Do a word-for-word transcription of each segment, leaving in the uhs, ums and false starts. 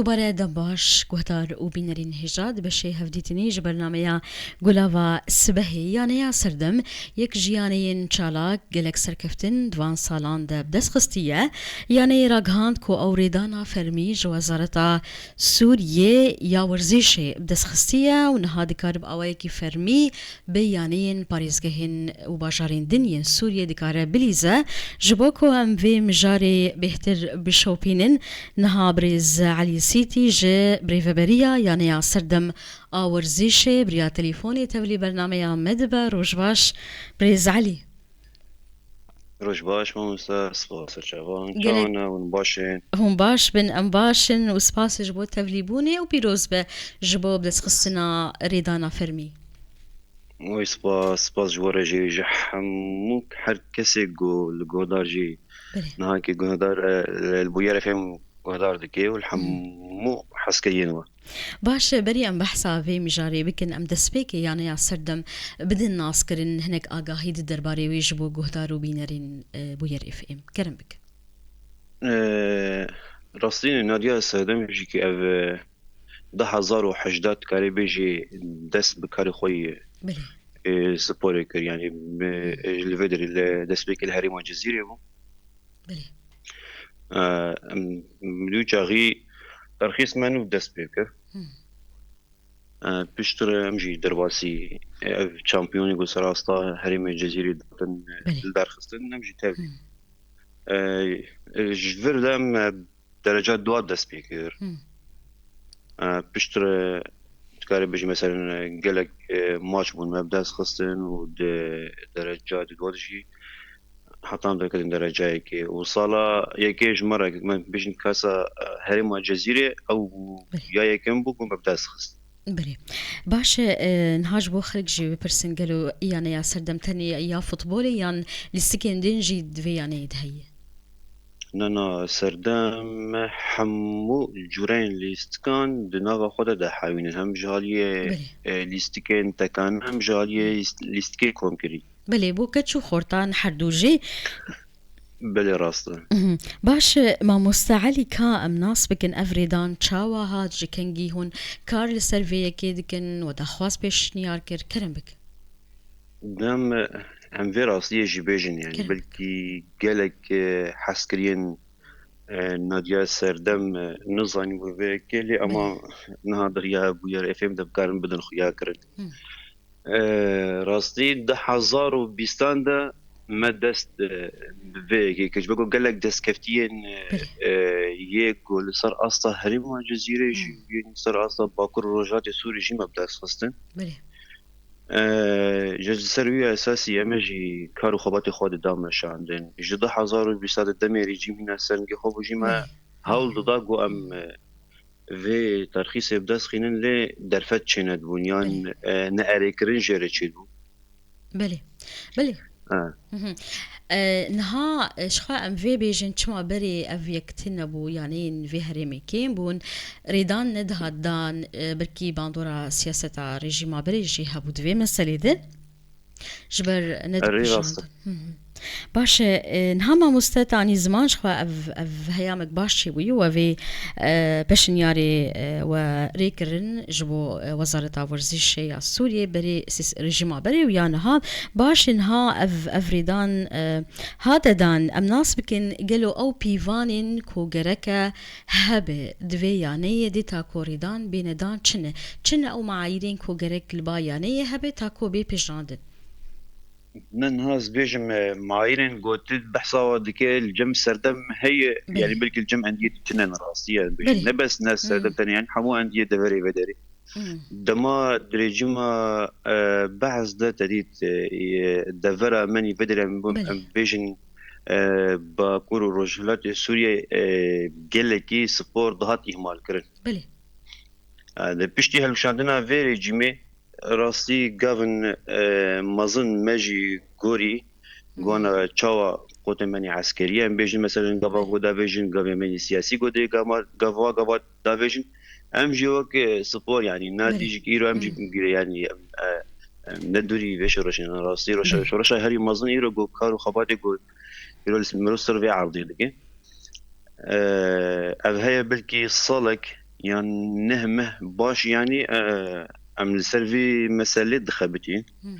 Bare dem baş, guhdar û bînerên hêja di beşê hevdîtinî ji bernameya Gulava Sibehê, yaneya serdem, yek ji yaneyên çalak, gelek serkeftin di van salan de bi dest xistiye. Yaneyê ragihand ku ew rêdana fermî ji Wezareta Sûriyê ya Werzîşê bi dest xistiye û niha dikare bi awayekî fermî bi yaneyên parêzgehên û bajarên din yên Sûriyê dikare bilîze. Ji bo ku em vê mijarê bêhtir bişopînin, niha birêz Elî Sîtî ji birêveberiya Yaneya Serdem a Werzîşê bi riya telefonê tevlî bernameya me dibe. Roj baş, birêz Elî. Roj baş, mamoste, spas, çavan, Gelek çawan e, hûn baş in? Hûn baş bin, em baş in û spas ji bo tevlîbûnê û pîroz be ji bo bidestxistina rêdana fermî. Oy, spas, spas ji we re jî, ji hemû her kesê ku li guhdar jî Belê. niha ki guhdar, e, li Bûyer F M guhdar dike û li Hmm. hemû hezkiriyên we. Baş e, berî em behsa vê mijarê bikin, em destpêkê yaneya serdem bidin naskirin, hinek agahî di derbarê wê ji bo guhdar û bînerên, e, Bûyer F M. Kerem bike. E, rastî Nadiya Serdem jî ki ev, e, du hezar û hejdeh dikarê bêjî dest bi karê xwe yê, Belê. e, sporê kir. Yanî, e, Hmm. li vê derê li destpêkê li herêma Cizîrê bû. Belê. E, em, em li wî çaxî terxîs me nû dest pê kir. Hmm. E, piştre em jî derbasî, e, ev çampiyonê ku ser asta herêmê Cezîrê dihatin, e, Belê. li dar xistin, em jî tevlî. Hmm. E, e, ji vir de em, e, dereca dua dest pê kir. Hmm. E, piştre dikare bêjî, meselen, e, gelek, e, maç bûn me bi dest xistin û di dereca di dua de jî heta em derketin derecayekê. Û sala yekê ji me re, me bêjin kasa, e, herêma Cezîrê, ew Belê. ya yekem bû ku me bi dest xist. Belê. Baş e, e, niha ji bo xelk jî bipirsin, gelo yaneya serdem tenê ya futbolê yan lîstikên din jî di vê yaneyê de heye? Na, na, serdem hemû cûreyên lîstikan di nava xwe de dihewînin. Hem ji aliyê, Belê. e, lîstikên tekane, hem ji aliyê lîst-, lîstikê komkirî. Belê, bo keç û xortan her du jî. Belê, rast e. Mhm. Baş e, mamoste Elî, ka em nas bikin ev rêdan çawa hat, ji kengî hûn kar li ser vê yekê dikin, we daxwaz pêşniyar kir, kerem bike. Dem, e, em vê rastiyê jî bêjin, yani Kerem. belkî gelek, e, hezkiriyên, e, Nadiya Serdem, e, nizanî bû vê yekê, lê ama Belê. niha di riya Bûyer F M de bikarin bidin xuya kirin. Hı. E, rastî du hezar û bîstan de me dest, e, bi vê yekê kir. Ji bo ku gelek destkeftiyên, e, Belê. e, yê ku li ser asta herêma Cizîrê jî Hı. yên ser asta Bakur û Rojhilatê Sûrî jî me bi dest xistin. Belê. E, ji ser wî esasî em ê jî kar û xebatê xwe dida meşandin. Ji du hezar û bîst de demê rejîm hîna serengê xwe bû jî me Belê. hewl dida ku em, e, vê terxîsê bi dest xînin lê derfet çênedibûn yan, Belê. e, ne erêkirin jê re çêdibû. Belê. Belê. Ha. Mhm. E, niha, e, ji xwe em vê bêjin çima berê ev yektin nebû, yanî vê herêmê kêm bûn, rêdan nedihat dan, e, belkî bandora siyaseta rejîma berê jî hebû di vê meselê de. Ji ber Erê, rast e. nedipijandin. Hı hı. Baş e, e, niha mamoste tanî ziman ji xwe ev, ev heyamek baş çêbûyî we vê, e, peşinyarê, e, we rê kirin ji bo, e, Wezareta Werzîşê ya Sûriyê berê sîs-, rejîma berê û ya niha. Baş e, niha ev, ev rêdan, e, hate dan. Em nas bikin gelo ew pîvanên ku gereke hebe di vê yaneyê de ta ku rêdan bêne dan çi ne? Çi ne ew meayîrên ku gerek li ba yaneyê hebe ta ku bê pejirandin? Ne niha ez bêjim, e, mayîrên gotin behsa wa dike li cem serdem heye, Belê. yani belkî li cem endiyê tune ne rastî ye, em bêjin. Belê. Ne bes ne serdem Hmm. tenê, yani hemû endiyê deverê vederê. Hmm. Dema di rejîma, e, Be'es de te dît, e, e, devera menî vederê em, Belê. em bêjin, e, Bakur û Rojhilatê Sûriyê, e, gelekî spor dihat îhmal kirin. Belê. E, di piştî hilweşandina vê rejîmê rastî gavin, e, mezin me jî gorî, Hmm. gona çawa qotê menî eskerî ye. Em bêjin, meselen, gava Belê. ku davêjin, gavê menî siyasî ku dê gava, gava, gava davêjin. Em jî wek, e, spor, yanî, na Belê. dî jî îro em jî Hmm. bigire, yanî, em, e, em ne dûrî vê şoreşê ne rastî. Roşa, Belê. şoreşa herî mezin îro ku kar û xebatê ku îro li mirov ser vê erdê dike. E, ev heye belkî salek yan neh meh baş, yanî, e, em li ser vî meselê dixebitîn. Hmm.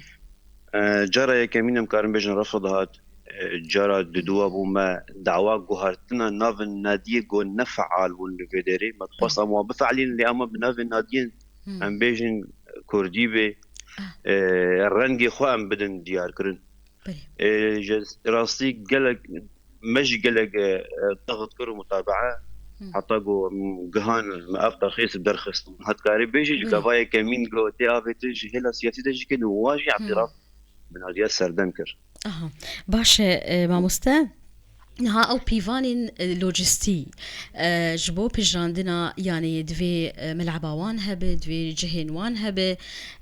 E, cara yekemîn em karin bêjin refd hat, e, cara didûwa bû me dawa guhartina navên nadiyê ku ne feal bûn li vê derê. Me dixwest em wan bifealîn, lê ema bi navên nadiyên, hmm, em bêjin kurdî bê, e, rengê xwe em bidin diyarkirin. Belê. E, ji rastî gelek, me jî gelek, e, e, daxit kir û mutabaa. Hmm. Heta ku, em, gihan me ev terxîs bi derxist. Hat karî bêjî ji, belê, gava yekemîn ku tê avêtin ji hêla siyasî de jî kir û wa jî, hmm, îtiraf bi nadiya serdem kir. Aha. Baş e, e, mamoste. Niha ew pîvanên, e, lojîstî, e, ji bo pejirandina, yanî divê, e, meleba wan hebe, divê cihên wan hebe.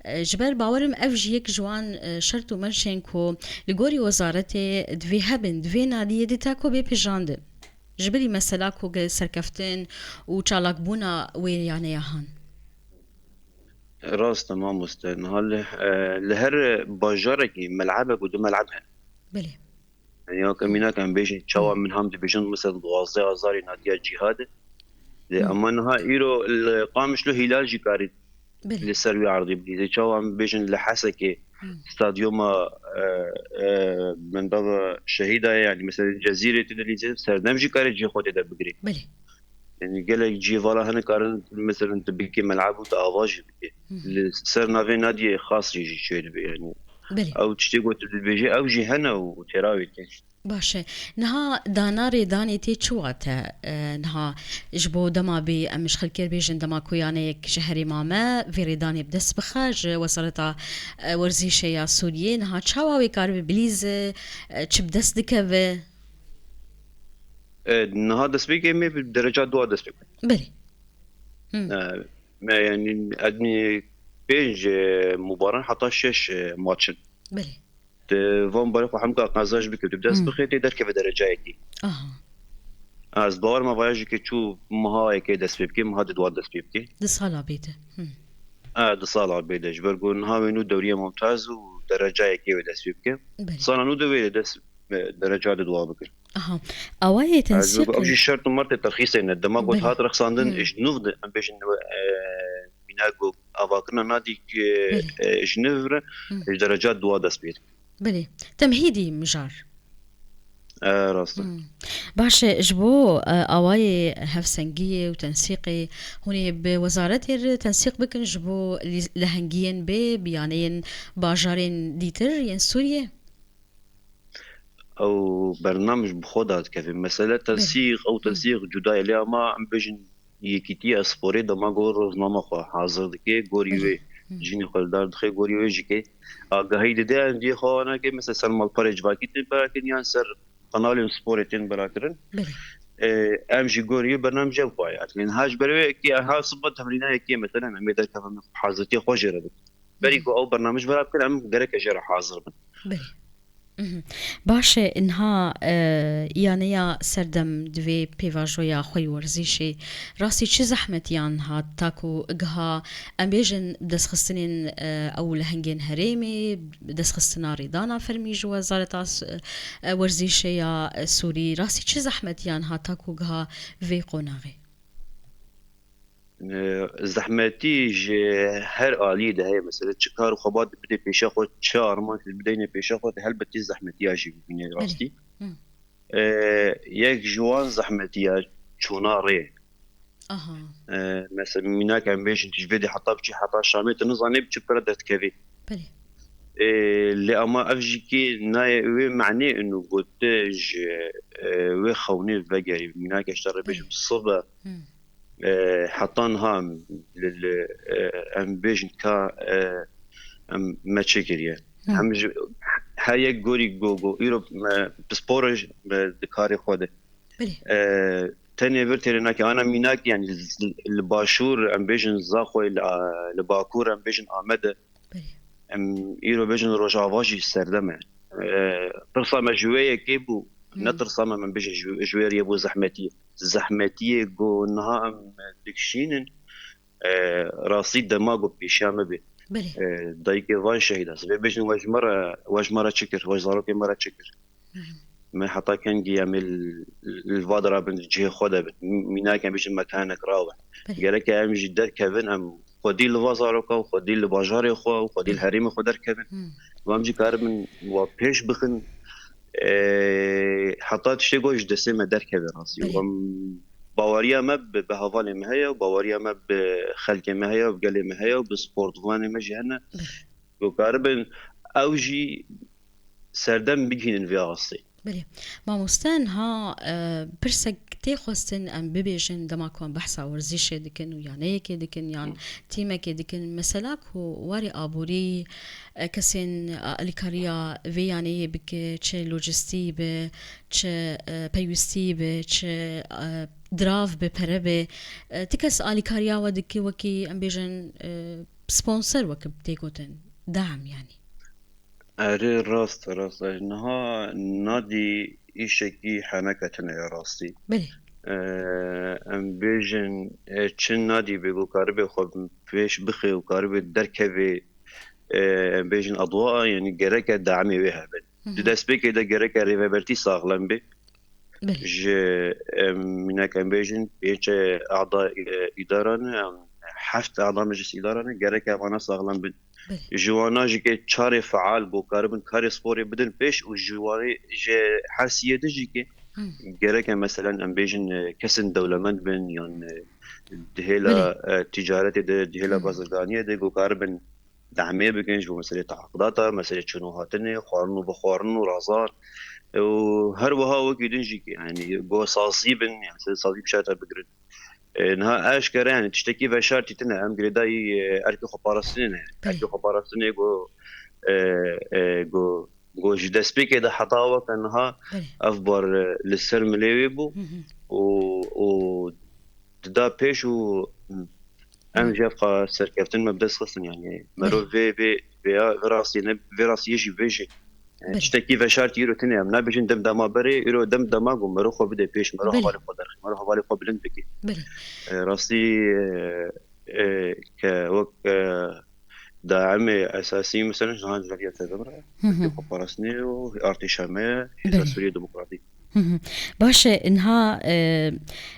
E, ji ber bawerim ev jî yek ji wan, e, şert û mercên ku li gorî wezaretê divê hebin, divê nadiyê dita ku bê pejirandin. Ji bilî mesela ku ge-, serkeftin û çalakbûna wê yaneya han. Rast e mamoste. Niha li, e, li her bajarekî melebek û du meleb hene. Belê. Yani, ya ke mînak em bêjin, çawa, hmm, min ham dibêjin, mesela, duwazdeh hezarî nadiya cîhad e. Lê, hmm, ama niha îro li Qamişlo hîlal jî karî, belê, li ser wî erdî bilîzê. Çawa em bêjin li Hesekê, hmm, stadyuma, e, e, mendava şehîda ye, yani, mesela, Cezîrê tê dilîzê, serdem jî karê cihê xwe tê de bigirê. Belê. Yani, gelek cihê vala hene karin, mesela, tu bikê meleb û tu ava jî bikê. Hı hı. Li ser navê nadiyê xas jî, jî çê dibe, yani. Belê. Ew tiştê ku tu dibêjî, ew jî hene û têra wê tê. Baş e. Niha dana rêdanê tê çi wate? E, niha ji bo dema bê em ji xelkê bêjin dema ku yaneyek ji herêma me vê rêdanê bi dest bixe, ji Wezareta, e, Werzîşê ya Sûriyê, niha çawa wê karibe bilîze, e, çi bi dest dikeve? E, niha destpêkê me bi dereca dua dest pê kir. Belê. Hmm. E, me, yani, ednî pênc, e, mubaran heta şeş, e, maç in. Belê. Di van barê xwe hemka qazanc bike, tu bi dest, hmm, bixê tê derkeve derecayekî. Aha. Ez bawer me vaya jî ke çû meha yekê dest pê bike, meha di dua dest pê bike. Di sala bê de. Hmm. E, di sala bê de. Ji ber ku niha wê nû dewriye mumtaz û derecayekê wê dest pê bike. Belê. Sala nû de wê dest, e, dereca di dua bike. Aha. Awayê, e, ji ber ku ew tensîqê jî şert û mertê terxîsê ne. Dema ku, belê, hat rexsandin, hmm, ji nû de, em bêjin, e, mîna ku avakirina nadî, belê, e, ji nû re, hmm, ji dereca dua dest pê dike. Belê. Temhîdî mijar. E, rast e. Hmm. Baş e, ji bo, e, awayê hevsengiyê û tensîqê hûn ê bi wezaretê re tensîq bikin ji bo lî-, lehengiyên bê bi yaneyên bajarên dîtir yên Sûriyê? Ew bernamij bi xwe dadikeve. Mesele, belê, tensîq, ew, hmm, tensîq cuda ye. Lê ama em bêjin Yekîtiya Sporê dema ku roznama xwe hazir dike, gorî, belê, wê, hmm, cînê xwe li dar dixe, gorî wê jî ke agahî dide, em diyê xwe wana ke, mesela, ser malperê civakî tên berakirin yan ser kanalên sporê tên berakirin. Belê. E, em jî gorî wê bernamij ev xwe ya. Niha ji ber wê ke ha siba temrîna yekê, mesela, em ê derkevin, hazirtiya xwe jê re bikin. Berî, belê, ku ew bernamij bera bikin, em gereke jê re hazir bin. Belê. Mhm. Baş e, niha, e, yaneya serdem divê pêvajoya xwe yê werzîşê rastî çi zehmetiyan hat ta ku giha, em bêjin, destxistinên, e, ew lehengên herêmê, destxistina rêdana fermî ji Wezareta s-, e, Werzîşê ya, e, Sûrî, rastî çi zehmetiyan hat ta ku giha vê qonaxê? E, zehmetî ji her aliyê de heye. Mesela, çi kar û xebat bidê pêşa xwe, çi armanc bideyne pêşa xwe, helbetî zehmetiya jî bibîne, belê, rastî. Hı. E, yek ji wan zehmetiya çûna rê. Aha. E, mesela, mînak em bêjin, tu ji vê de heta biçî heta Şamê, tu nizanî bi çi pira derdikevî. Belê. E, lê ama ev jî kê nayê wê manê ino ku tu ji, e, wê xewnê vegerî. Mînak, ez te re bêjim, belê, sibe, hı, e, heta niha em li, li, e, em bêjin ka, e, em me çi kiriye. Hı. Em ji her yek gorî go, go, îro me pispor e, e, di karê xwe de. Belê. E, tenê vir têrê nake. Ana mînak, yani, li, li başûr em bêjin Zaxoyê, li, li bakur em bêjin Amede. Belê. Em îro bêjin Rojava jî serdem e. E, tirsa me ji wê yekê bû. Hmm. Ne tirsa me, em bêjin ji, ji wê riyê bû zehmetiyê. Zehmetiyê ku niha em dikişînin, e, rastî dema ku pêşiya me bê. Belê. E, dayikê van şehîda. Sibê bêjin we ji me re, we ji me re çi kir, we ji zarokê me re çi kir. Hmm. Me heta kengî em ê li, li va de rabin, cihê xwe de bin. Mînak em bêjin mekanek rawe. Gereke em jî derkevin, em xwedî li va zaroka û xwedî li bajarê xwe û xwedî li herêmê xwe derkevin. Û em jî karibin wa pêş bixin, e, heta tiştê ku ji destê me derkeve rastî. Û em baweriya me bi, bi hevalê me heye û baweriya me bi xelkê me heye û bi gelê me heye û bi sportvanê me jî hene. Ku karibin ew jî serdem bigihînin vê astê. Belê. Mamoste, niha, e, pirsek tê xwestin em bibêjin, dema ku em behsa werzîşê dikin û yaneyekê dikin yan tîmekê dikin, mesela ku warê aborî, e, kesên, e, alîkariya vê yaneyê bike, çi lojistî be, çi, e, peywistî be, çi, e, dirav be, pere be, e, ti kes alîkariya we dike wekî, em bêjin, e, sponsor wekî tê gotin, dam yanî. Erê, rast e, rast e. Niha nadî îşekî heneke tune ye rastî. Belê. E, em bêjin, e, çi nadî bê ku karibe xwe pêş bixê û karibe derkevê, e, em bêjin adwa, yanî gereke damê wê hebe. Di destpêkê de gereke rêvebertî saxlem bê. Belê. Ji, em, mînak em bêjin, pênc ada, e, îdara ne, em, heft ada meclis îdara ne, gerek evana saxlem bin. Belê. Ji wana jî ke çarê feal ku karibin karê sporê bidin pêş û ji wanê ji her siyê din jî ke gereke meselen em bêjin, e, kesên dewlemend bin yan, e, di hêla, e, ticaretê de, di hêla bazirganiyê de ku karibin dehmê bikin ji bo meselê teaqidata, meselê çûn û hatinê, xwarin û bixwarin û razan. Û her wiha wekî din jî, yanî, go sazî bin, yanî, sazî bi şerta bigirin. E, niha eşkere, yanî, tiştekî veşartî tine, em girêdayî, e, erkê xweparastinê ne. Belê. Erkê xweparastinê go, e, e, go, go ji destpêkê de heta weke niha Belê. ev bar, e, li ser milê wê bû Hı hı. û, û dida pêş û em Hı. jî ev qa serkeftin me bi dest xistin, yanî, Belê. merov vê, vê, vê ya, vê rastiyê ne, vê rastiyê jî vê jî. Yanî, Belê. tiştekî veşartî îro tune em nabêjin dem dema berê, îro dem dema ku merov xwe bide pêş, merov Belê. hevalê xwe derxî, merov hevalê xwe bilind bike. Belê. E, rastî, e, e, ke wek, e, daimê esasî, mesela, ji niha ji veriya te de bira, Hı hı. xwe parastinê û artêşa me, Hêza Belê. Sûriye Demokratîk. Hı hı. Baş e, niha, e,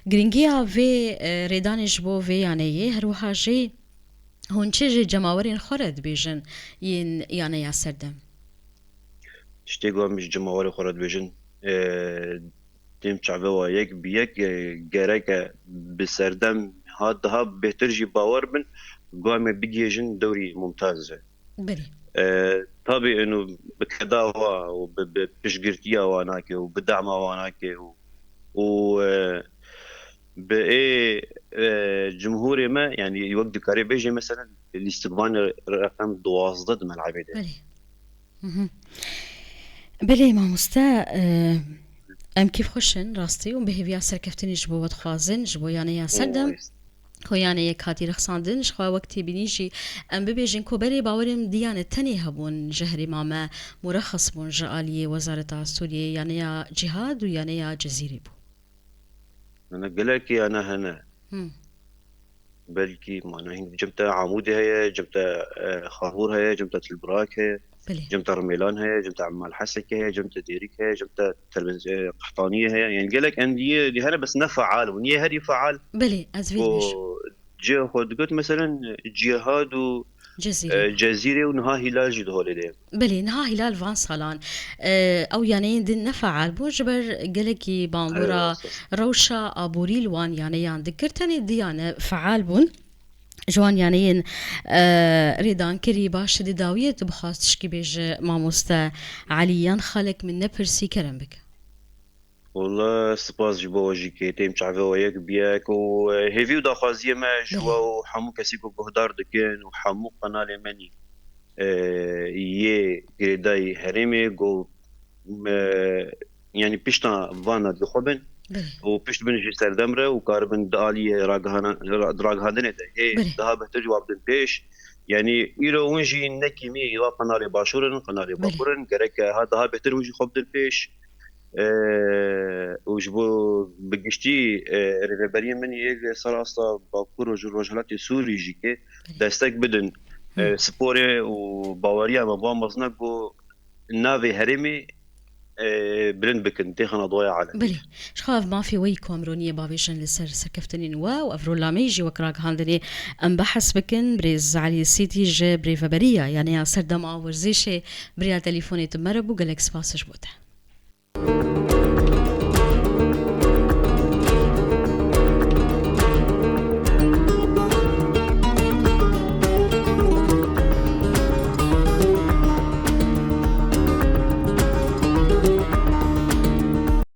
giringiya vê, e, rêdanê ji bo vê yaneyê, her wiha jî hûn çi ji cemawerên xwe re dibêjin yên yaneya serdem? Tiştê ku em ji cemawerê xwe re dibêjin, e, têm çavê wa yek bi yek, e, gereke bi serdem ha daha bêhtir jî bawer bin, ku em ê bigihêjin dewrî mumtaz e. Belê. E, tabî eno bi keda wa û bi, bi piştgirtiya wa nake û bi dema wa nake û, û, e, bi ê, e, cumhurê me, yanî wek dikarê bêjê mesela lîstikvanê reqem duwazdeh di melebê de. Belê. Hı hı. Belê mamoste, e, em kêfxweş in rastî û bi hêviya serkeftinê ji bo we dixwazin, ji bo yaneya serdem. Wê. Ku yaneyek hatî rexsandin, ji xwe wek têbînî jî em bibêjin ku berê bawerê min diyane tenê hebûn ji herêma me murexes bûn ji aliyê Wezareta Sûriyê, yaneya Cîhad û yaneya Cezîrê bû. Hene gelekî yane hene. Hmm. Belkî mana hîn cem te Amûdê heye, cem te, e, Xarûr heye, cem te Tilbirak heye. Belê. Cem te Rimêlan heye, cem te Emal Hesekê heye, cem te Dêrik heye, cem te Telbez-, e, Qehtaniyê heye. Yani gelek endiyê di hene bes ne faal bûn. Yê herî faal Belê, ez vê o dibêjim. Cihê xwe digot, meselen, Cihad û, Cezîrê. E, Cezîrê û niha Hîlal jî di holê de ye. Belê, niha Hîlal van salan, e, ew yaneyên din ne faal bûn, ji ber gelekî bangora Eyvallah. Rewşa aborî li wan yaneyan dikir. Tenê di yane faal bûn. Ji wan yaneyên, e, rêdankirî baş di dawiyê tu bixwaz tişkî bêje mamoste Elî yan xalek min nepirsî kerem bike. Wala spas ji bo we jî ke têm çavê we yek bi yek û, e, hêvî û daxwaziyê me ji Belê. We û hemû kesî ku guhdar dikin û hemû qenalê me nî, e, yê girêdayî herêmê ku, e, yanî pişta vana di xwe bin Belê. Û pişt bin jî serdem re û karibin di aliyê ragihana-, ra-, ragihandinê de hê Belê. Daha bêhtir cewab din pêş. Yanî îro hûn jî ne kîmî wa qenalê başûr in, qenalê Belê. Bakur in, gerek ha daha bêhtir hûn jî xwe bidin pêş. E, û ji bo bi giştî, e, rêveberiyê min yê serasta Bakur û ji Rojhilatê Sûrî jî ke Belê. Destek bidin, e, Hı. Sporê û baweriya me ba mezin e ku navê herêmê e, bilind bikin, têxine doya alemê. Belê. Ji xwe ev mafê we yî ku em roniyê bavêjin li ser serkeftinên we û ev rolameyî jî wek ragihandinê em behs bikin. Birêz Elî Sîtî ji birêveberiya, yanî ya serdema werzîşê bi riya telîfonê tu me re bû. Gelek spas ji bo te.